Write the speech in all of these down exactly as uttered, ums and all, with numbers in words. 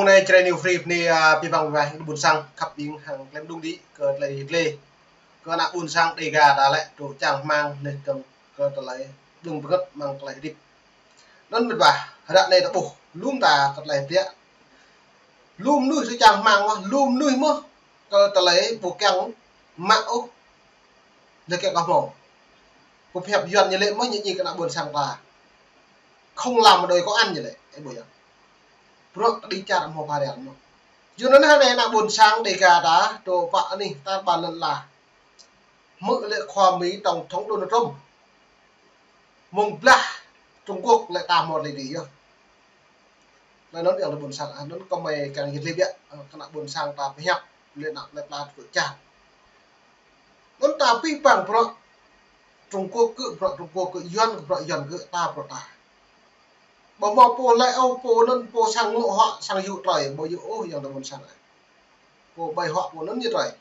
Ơ, Jrai New Free anai, ơ, pơpŭ băng wai, ƀôn sang khăp ƀing hăng klem đung đĭ kơ tơlơi hơdip. Kơ ană ƀôn sang Dega ta lĕ, tŭ čang hmang, neh tơm kơ tơlơi đung bơngăt mơ̆ng tơlơi hơdip. Anŭn mĕt wa, ră anai ta ƀuh, lŏm ta kơ tơlơi hơdip. Lŏm mơnuih tŭ čang hmang mơ̆n, lŏm mơnuih mơ̆n kơ tơlơi ƀu kiăng mă ôh. Lĕ kơ kâo hmâo. Kâo pơhiăp Yuan ñu lĕ mơ̆n ñu ñi kơ ană ƀôn sang ta. Không làm đòi có ăn ñu lĕ, ơ ƀuh yơh. Bruă kơ đĭ čar hmâo pha rel mơ̆n. Yua anŭn hă anai ană ƀôn sang Dega ta, tŭ pă anih ta ƀar lŏn ala. Hmư̆ lĕ khua Mi tổng thống Donald Trump. Mơ̆ng blah Trung Quốc lĕ ta hmâo tơlơi đĭ yơh. Anŭn yơh ană ƀôn sang, anŭn kơ mơi kiăng yit lĕ biă, ơ, kơ ană ƀôn sang ta pơhiăp, lĕ ană lĕ pla tŭ čang. Anŭn ta pơpŭ băng bruă Trung Quốc kơ bruă Trung Quốc kơ Yuan kơ bruă Yuan kơ ta bruă ta. Ƀu hmâo pô lĕ ôh pô anŭn pô sang ngŏ hŏ sang yŭ trơi, ƀu yŭ ôh yơh ană ƀôn sang. Pô ƀai hŏ pô anŭn ñu trơi.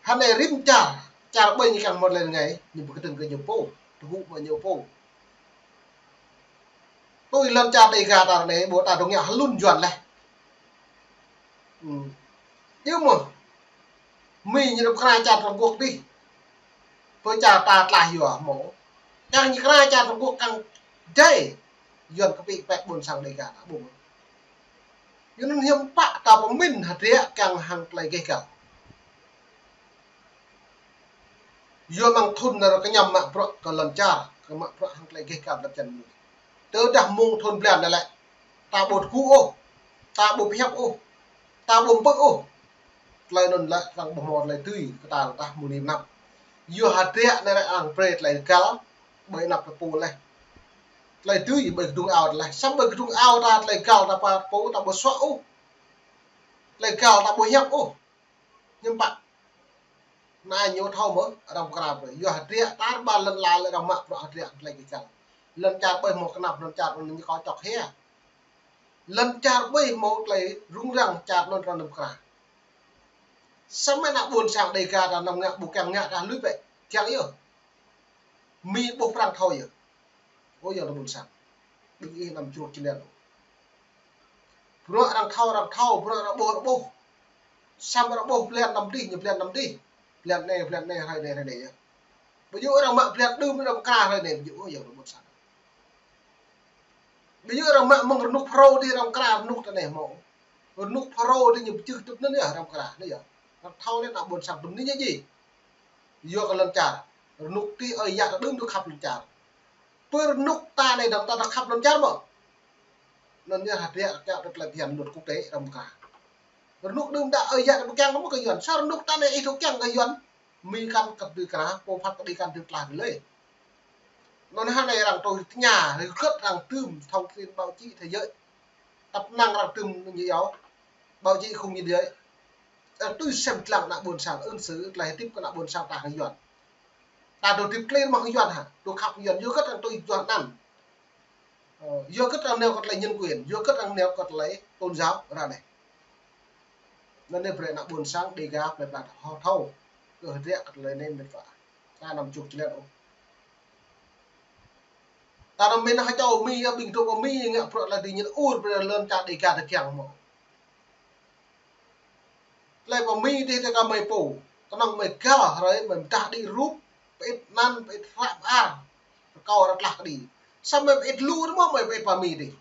Hă anai rĭm čar, čar ƀai ñu kiăng hmâo tơlơi rơngai, ñu ƀu kơtơ̆ng kơ ñu pô, tơgŭ mă ñu pô. Tui lŏn čar Dega ta anai, ƀu ta dŏ ngă hlŭn Yuan leh. Hmm. Yua mơ̆n, Mi ñu dŏ pơkra čar Trung Quốc dih. Pơ čar ta tlaih yua hmâo. Kiăng ñu kra čar Trung Quốc kiăng djai. Yuan kơ pĭ pĕt ƀôn sang Dega ta ƀuh. Yua anŭn hiư̆m pă ta pơmĭn hơdră kiăng hăng tơlơi gêh gal. Yua mơ̆ng thŭn anai ră kơ ñăm mă bruă kơ lŏn čar, kơ mă bruă hăng tơlơi gêh gal lŏn čar mơnuih. Tơdah mơ̆ng thŭn blan anai lĕ, ta ƀu tơgŭ ôh, ta ƀu pơhiăp ôh, ta ƀu pơpŭ ôh. Tơlơi anŭn lĕ arăng ƀu hmâo tơlơi dưi kơ ta tah mơ̆ng anai mơnam. Yua hơdră anai lĕ arăng brơi tơlơi gal, ƀơi anăp ta pô leh. Tơlơi dưi ƀơi kơdung ao ta leh, samơ̆ ƀơi kơdung ao ta tơlơi gal ta pă pô ta ƀu suă ôh. Tơlơi gal ta ƀu hiăp ôh. Hiư̆m pă. Anai ñu thâo mơ̆, arăng pơkra brơi. Yua hơdră ta ƀar lŏn ala lĕ arăng mă bruă hơdră tơlơi gêh gal. Lŏn čar ƀai hmâo kơnăp, lŏn čar anŭn ñu kơ čŏk hia. Lŏn čar ƀai hmâo tơlơi rŭng răng čar anŭn arăng pơkra. Samơ̆ ană ƀôn sang Dega ta anăm ngă ƀu kiăng ngă ta lui bĕ. Kiăng yơh. Mi ƀuh prăng thâo yơh. Ơ yơh ană ƀôn sang. Ƀing ih anăm čuh čơlen. Bruă arăng thâo, arăng thâo, bruă arăng ƀuh, arăng ƀuh. Samơ̆ arăng ƀuh blan anăm dih, ñu blan anăm dih. Blan anai, blan anai, hrơi anai, hrơi anai yơh. Ƀu djơ̆ arăng mă blan đưm arăng pơkra hrơi anai, ƀu djơ̆, ơ yơh ană ƀôn sang. Ƀu djơ̆ arăng mă mơ̆ng rơnŭk Phrô dih arăng pơkra rơnŭk ta anai hmâo. Rơnŭk Phrô dih ñu pơčeh tŭt anŭn yơh arăng pơkra, anai yơh. Arăng thâo lĕ ană ƀôn sang tŭm anai ñu djai. Yua kơ lŏn čar. Rơnŭk dih ơi yă ta đưm dŏ khăp lŏn čar. Pơ rơnŭk ta anai dơ̆ng ta, ta khăp lŏn čar mơ̆. Anŭn yơh hơdră kiăng tơlơi phiăn luật quốc tế arăng pơkra. Rơnŭk đưm đă ơi yă ta ƀu kiăng mơ̆ kơ Yuan. Sa rơnŭk ta anai ih dŏ kiăng kơ Yuan. Mi kăn kơ dưi kra, pô phat kơ đĭ kăn dưi tlaih tơlơi. Anŭn hă anai arăng tui tơña, rơgơ̆t arăng tŭm thông tin báo chí thế giới. Tăp năng arăng tŭm ñu yua báo chí không như thế. Arăng tui sem lăng ană ƀôn sang, ứng xử tơlơi hơdip kơ ană ƀôn sang ta hăng Yuan. Ta dŏ hơdip klin mơ̆ hăng Yuan hă, dŏ khăp Yuan, yua hơgĕt arăng tui Yuan anăn. Ơ, yua hơgĕt arăng nao kơ tơlơi nhân quyền, yua hơgĕt arăng nao kơ tơlơi tôn giáo ră anai. Anŭn anai brơi ană ƀôn sang Dega plơi pla ta thâo, thâo kơ hơdră kơ tơlơi anai mĕt wa. Ta anăm čuh čơlen ôh. Ta anăm mĭn hơčâo Mi, ƀing dŏ pơ Mi ngă bruă tơlơi dih ñu ur brơi lŏn čar Dega ta kiăng mơ̆. Tơlơi pơ Mi dih ta kơ mơi pô. Kơnơ̆ng mơi gal hrơi mơi mơdah đĭ rup, pơit anăn, pơit hră pơar. Rơkâo rơtlah kơđi. Samơ̆ mơi pơit lu tơ mơ̆ mơi pơit pơ Mi dih.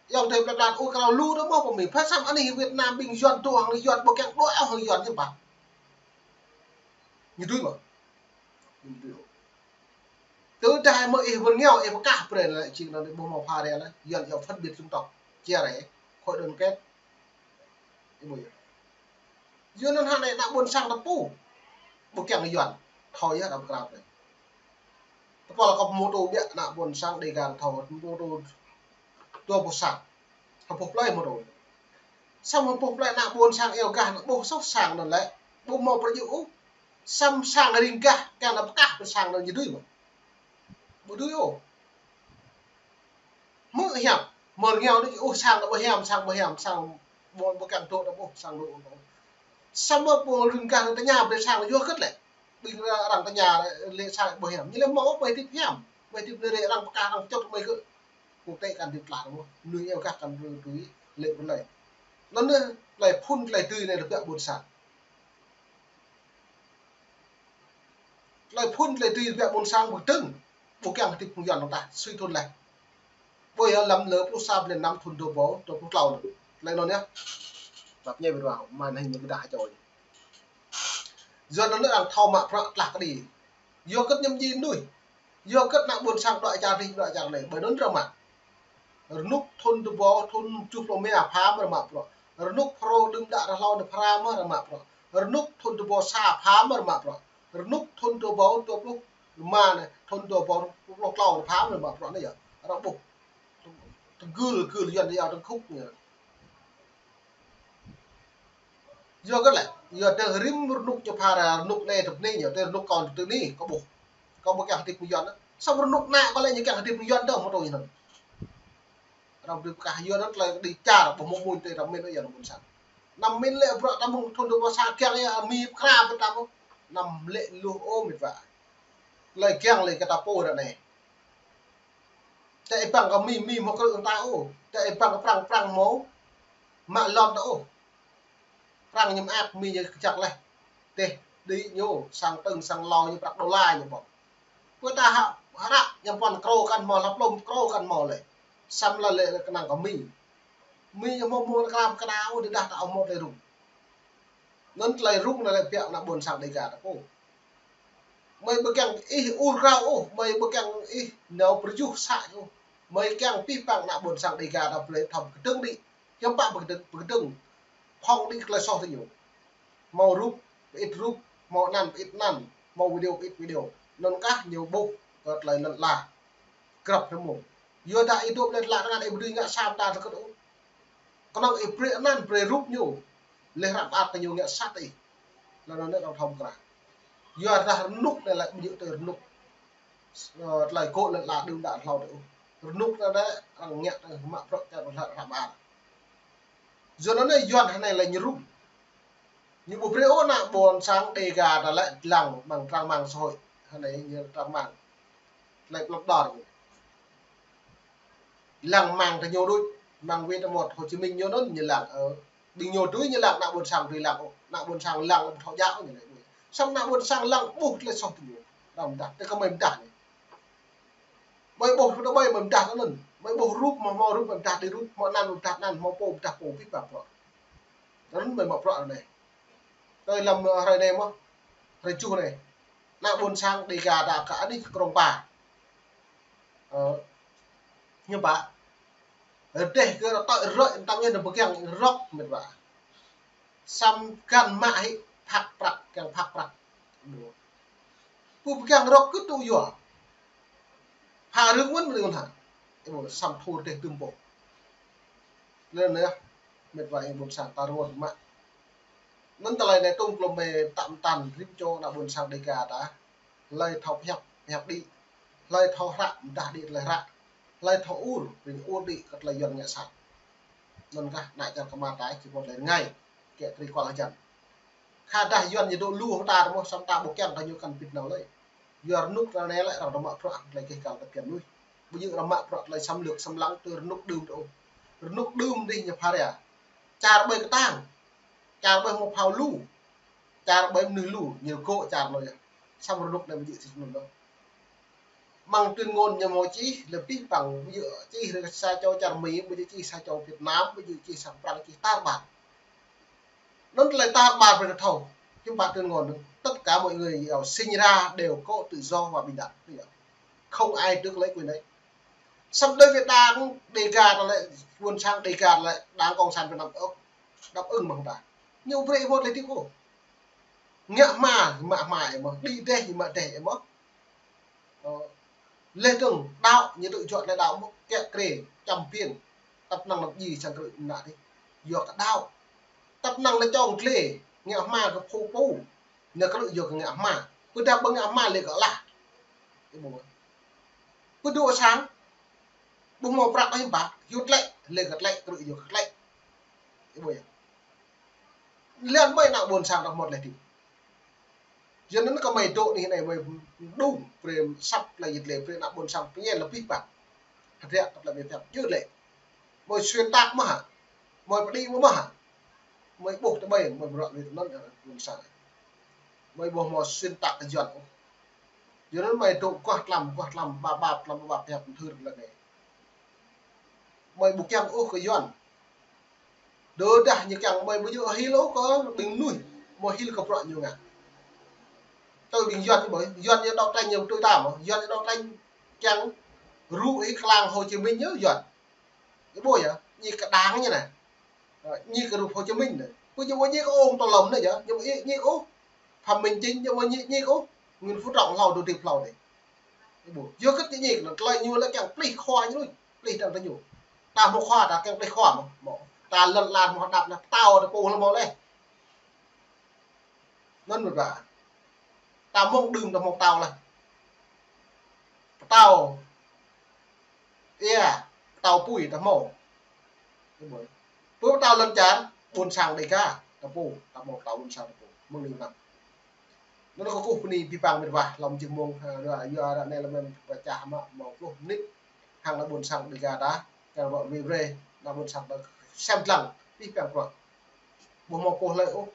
Yua tơ plơi pla ur krao lu tơ mơ̆ pơ Mi. Phă samơ̆ anih Việt Nam ƀing Yuan dŏ hăng Yuan ƀu kiăng dŏ ôh hăng Yuan hiư̆m pă. Ñu dưi mơ̆. Ñu dưi. Tơdah mơ̆ ih ƀu ngeo, ih pơkah brơi lĕ čing anŭn ƀu hmâo pha rel lĕ, Yuan yua phân biệt chủng tộc, chia rẽ, khối đoàn kết. Ih ƀuh yơh. Yua anŭn hă anai ană ƀôn sang ta pô. Ƀu kiăng Yuan, thâo yơh arăng pơkra brơi. Tơpă kơ pơmôtô biă ană ƀôn sang Dega thâo, pơmôtô dua pluh sa. Hơpuh plơi mơtô. Samơ̆ hơpuh plơi ană ƀôn sang iâu gah ană ƀuh soh sang anŭn lĕ. Ƀu hmâo prơjŭ ôh. Samơ̆ sang ring gah kiăng ană pơkah pơ sang anŭn ñu dưi mơ̆. Ƀu dưi ôh. Hmư̆ hiam, mơ̆ rơngiao đĭ ôh sang ană ƀu hiam, sang ƀu hiam, sang ƀu, ƀu kiăng dŏ ană ƀuh, sang dŏ ană ƀuh. Samơ̆ pô ring gah anŭn tơña brơi sang yua hơgĕt lĕ. Ƀing arăng tơña lĕ sang ƀu hiam. Ñu lĕ hmâo ôh, mơi hơdip hiam. Mơi hơdip anai rĕ arăng pơkah arăng pơčŏt mơi kơ. Quốc tế kăn hơdip tlaih mơ̆. Mơnuih iâu gah kăn brơi tui. Lĕ pơ anai. Anŭn anai, tơlơi phŭn tơlơi dưi anai rơbeh ƀôn sang. Tơlơi phŭn tơlơi dưi rơbeh ƀôn sang pơkơdơ̆ng. Ƀu kiăng hơdip hăng Yuan dơ̆ng tah, sui thŭn laih. Ƀơi lăm lơ pluh sa blan năm thŭn dua rơbâo dua pluh klâo anŭn. Tơlơi anŭn yơh. Tap ñai ƀơi ruă, mơ̆n hĭ ñu kơdah čoi. Yuan anŭn arăng thâo mă bruă tlah kơđi. Yua hơget ñu mơñi mơnuih. Yua hơget ană ƀôn sang đuaĭ čar adih, đuaĭ čar anai. Ƀơi anŭn arăng mă. Rơnŭk thŭn dua rơbâo, thŭn tơjuh pluh rơma pha mơ̆ arăng mă bruă. Rơnŭk Phrô đưm đă rơhlâo anai pha mơ̆ arăng mă bruă. Rơnŭk thŭn dua rơbâo sa pha mơ̆ arăng mă bruă. Rơnŭk thŭn dua rơbâo dua pluh rơma anai, thŭn dua rơbâo dua pluh klâo anai pha mơ̆ arăng mă bruă anai yơh. Arăng ƀuh. Tơgưl, gưl Yuan yơh tơkhŭk anai. Yua hơget lĕ, yua tơdang rĭm rơnŭk ñu pha ra rơnŭk anai tơpơni ñu, tơdang rơnŭk kâo tơpơni, kâo ƀuh. Kâo ƀu kiăng hơdip hăng Yuan. Samơ̆ rơnŭk ană kâo lĕ ñu kiăng hơdip hăng Yuan dơ̆ng mơ̆ tui anŭn. Arăng hơdip kah Yuan anŭn tơlơi kơđi čar, ƀu hmâo mơ̆n tui arăng mĭn ôh yơh ană ƀôn sang. Anăm mĭn lĕ bruă ta mơ̆ng thŭn dua rơbâo sa kiăng yơh Mi pơkra pơ ta mơ̆n. Anăm lĕ luh ôh mĕt wa. Tơlơi kiăng lĕ kơ ta pô ră anai. Tơdah ih păng kơ Mi, Mi hmâo krư̆ kơ ta ôh. Tơdah ih păng kơ Prăng, Prang hmâo mă lŏn ta ôh. Prang ñu mơak, Mi ñu kơjăk laih. Tơdah đĭ ñu, sang tơ̆ng, sang hlâo ñu prăk đôla ñu ƀơ̆ng. Kơ ta hă, hră ñu puăn krô kăn hmâo, hlăp lŏm krô kăn hmâo lĕ. Samơ̆ lĕ lĕ kơnang kơ Mi. Mi ñu hmâo mơ̆ng kram kơnao, tơdah ta ƀu hmâo tơlơi rŭng. Anŭn tơlơi rŭng anai lĕ biă ană ƀôn sang Dêga ta pô. Mơi ƀu kiăng ih ur krao ôh, mơi ƀu kiăng ih nao pơrơjuh să ôh. Mơi kiăng pih păng ană ƀôn sang Dêga ta brơi thâo pơkơdơ̆ng đĭ. Hiư̆m pă pơkơdơ̆ng, pơkơdơ̆ng. Phŏng đĭ tơlơi soh tơ ñu. Hmâo rup, pơit rup, hmâo anăn, pơit anăn, hmâo video, pơit video. Anŭn kah ñu ƀuh kơ tơlơi lŏn ala. Grăp hơmông. Yua dah ih dŏ lĕ tơlă tơngan ih ƀu dưi ngă sa mơta tơkơt ôh. Kơnơ̆ng ih brơi anăn brơi rup ñu. Leh ră mơak kơ ñu ngă sat ih. Lŏn anai arăng thâo mơkra. Yua dah rơnŭk anai lĕ ƀu djơ̆ tui rơnŭk. Ơ, tơlơi gŏ lŏn ala đưm đă hlâo tơ ôh. Rơnŭk anai lĕ arăng ngă tơ mă bruă kơ ră mơak. Yua anŭn anai Yuan hơnai lĕ ñu rŭng. Ñu ƀu brơi ôh ană ƀôn sang Dêga ta lĕ lăng mơ̆ng trang mạng xã hội. Hơnai ñu trang mạng. Tơlơi plŏk đor ñu. Lăng mơ̆ng tơ ñu đôč, mơ̆ng Việt Nam một Hồ Chí Minh ñu anŭn ñu lăng, ơ, ƀing ñu tui ñu lăng, ană ƀôn sang tui lăng, ơ, ană ƀôn sang lăng ƀu thâo djă ñu lĕ. Samơ̆ ană ƀôn sang lăng ƀuh tơlơi soh tơ ñu. Răm dah, tơ kơ mơi mơdah anai. Mơi ƀuh tơ mơi mơdah anŭn. Mơi ƀuh rup mơ̆ hmâo rup mơdah đĭ rup, hmâo anăn mơdah anăn, hmâo pô mơdah pô pih păng bruă. Anŭn mơi mă bruă anai. Tơlơi lăm, ơ, hrơi anai mơ̆. Hrơi tơjuh anai. Ană ƀôn sang Dêga ta kơ anih Krông Pa. Ơ, hiư̆m pă. Rơdêh kơ rơtơi rơ̆k tăm ñu nao pơkiăng rơ̆k mĕt wa. Samơ̆ găn mă hĭ phak prăk, kiăng phak prăk. Ƀu pơkiăng rơ̆k kơ tŭ yua. Pha rơ̆k mơ̆n mơ̆n hă. Ih ƀuh samơ̆ thâo rơdêh tơm pô. Lĕ anai, mĕt wa ih ƀôn sang ta rơngot mă. Anŭn tơlơi anai tŭm klŏm mơi tăm tăn rĭm čô ană ƀôn sang Dêga ta. Hlơi thâo pơhiăp, pơhiăp đĭ. Hlơi thâo hră, mơdah đĭ tơlơi hră. Hlơi thâo ur, ƀing ur đĭ kơ tơlơi Yuan ngă sat. Anŭn kah ană čar kơmar ta či pơ̆t tơlơi rơngai. Kĕ tri kual hơjăn. Khă dah Yuan ñu dŏ lu hăng ta tơ mơ̆ samơ̆ ta ƀu kiăng kơ ñu kăn pĭt nao lơi. Yua rơnŭk ră anai lĕ arăng dŏ mă bruă tơlơi keh kal tơbiă mơnuih. Ƀu djơ̆ arăng mă bruă tơlơi xâm lược xâm lăng tui rơnŭk đưm tơ ôh. Rơnŭk đưm adih ñu pha ra. Čar ƀơi kơtang. Čar ƀơi hmâo phao lu. Čar ƀơi mơnuih lu, ñu gŏ čar anŭn yơh. Samơ̆ rơnŭk anai ƀu djơ̆ sĭt mơ̆n ôh. Mơ̆ng tuyên ngôn ñu hmâo čih, lĕ pih păng, ƀu djơ̆ čih rơ̆ sa čô čar Mi, ƀu djơ̆ čih sa čô Việt Nam, ƀu djơ̆ čih sang Prăng, čih tar ƀar. Anŭn tơlơi tar ƀar brơi kơ thâo, hiư̆m pă tuyên ngôn anŭn. Tất cả mọi người, ơ, sinh ra đều có tự do và bình đẳng. Không ai tước lấy quyền đấy. Samơ̆ đơi Việt Nam, Dêga ta lĕ, ƀôn sang Dêga ta lĕ, Đảng Cộng sản Việt Nam ôh, đáp ứng mơ̆ng ta. Ñu brơi ih mơ̆ tơlơi hơdip ôh. Ngă hma, mă hma ih mơ̆. Đĭ rơdêh, mă rơdêh ih mơ̆. Ơ, leh dơ̆ng, đaŏ, ñu tŭ juă tơlơi đaŏ mơ̆. Kiă kriê, čăm biêng. Tăp năng anăp djai sang krư̆ ană adih. Yua kơ đaŏ. Tăp năng anai čŏng glê, ngă hma kơ phu pô. Anai krư̆ yua kơ ngă hma. Pơdah ƀơi ngă hma lĕ kơ alah. Ih ƀuh. Pơdŏ sang. Ƀu hmâo prăk ôh hiư̆m pă. Yua tlĕ, lĕ kơ tlĕ, krư̆ yua kơ tlĕ. Ih ƀuh yơh. Lĕ mơi ană ƀôn sang ta hmâo tơlơi hơdip. Yua anŭn kơ mơi dŏ anih anai mơi đŭng, brơi săp tơlơi yit lĕ, brơi ană ƀôn sang pơñen lĕ pih păng. Hơdră kơ tơlơi mơi pơhiăp yua lĕ. Mơi xuyên tạc mơ̆ hă. Mơi pơđĭ mơ̆ mơ̆ hă? Mơi ƀuh tơƀơi, mơi bruă lui tơnăn, ơ, ƀôn sang. Mơi ƀuh mơ̆ xuyên tạc kơ Yuan ôh. Yua anŭn mơi dŏ kuah tlam, kuah tlam, ba ba, tlam ba ba, pơhiăp thưr lĕ anai. Mơi ƀu kiăng ôh kơ Yuan. Tơdah ñu kiăng mơi ƀu djơ̆ hil ôh kơ ƀing mơnuih, mơi hil kơ bruă ñu ngă. Tui ƀing Yuan ñu ƀơi, Yuan ñu đấu tranh ñu tui ta mơ̆, Yuan ñu đấu tranh kiăng rŭ ih klang Hồ Chí Minh ñu Yuan. Ñu ƀuh yơh, ñu kơđang ñu anai. Ơ, ñu kơ rup Hồ Chí Minh anai. Ƀu ñu ƀu ñu kơ ông Tô Lâm anai yơh, ñu ƀu ñu kơ ôh. Phạm Minh Chính, ñu ƀu ñu ñu kơ ôh. Nguyễn Phú Trọng hlâo dŏ tĭp hlâo anai. Ñu ƀuh. Yua kơ ñu ñu kơ anŭn, tơlơi ñu lĕ kiăng plih khua ñu lui. Plih tơ̆ng tơ ñu. Ta hmâo khua, ta kiăng plih khua mơ̆. Mơ̆. Ta lŏn lan hmâo hơđăp anai, pơtao ta pô lĕ hmâo lĕ. Anŭn mơ̆ ƀă. Ta mơ̆ng đưm ta hmâo pơtao lĕ. Pơtao. Ia, pơtao apui ta hmâo. Pơ pơtao lŏn čar, ƀôn sang Đêga, ta pô, ta hmâo pơtao ƀôn sang ta pô. Mơ̆ng anai mơ̆n. Anŭn kâo kơkuh bơni abih bang met wa, hlŏm jing mông, ha, yua, yua ră anai lĕ mơ̆n pơčah mă, hmâo pluh mơnit, hăng ană ƀôn sang Đêga ta, kiăng ră wai brơi, ană ƀôn sang ta sem lăng, abih bang bruă. Ƀu hmâo pô hlơi ôh,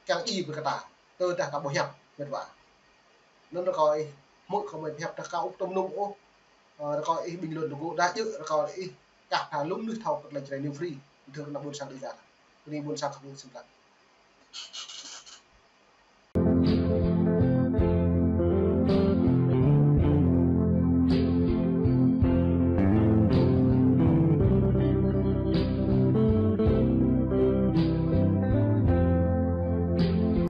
kiăng djai brơi kơ ta, tơdah ta ƀu hiăp, met wa. Anŭn rơkâo ih, hmư̆ kơ mơi hiăp ta ka ŭk tơm nŭm ôh, ơ, rơkâo ih bình luận tơgŭ, dah djơ̆ rơkâo ih, kah ta lŏm nưh thâo kơ tơlơi Jrai News Free, thưa ană ƀôn sang Đêga ta. Bơni ƀôn sang khăp sem lăng.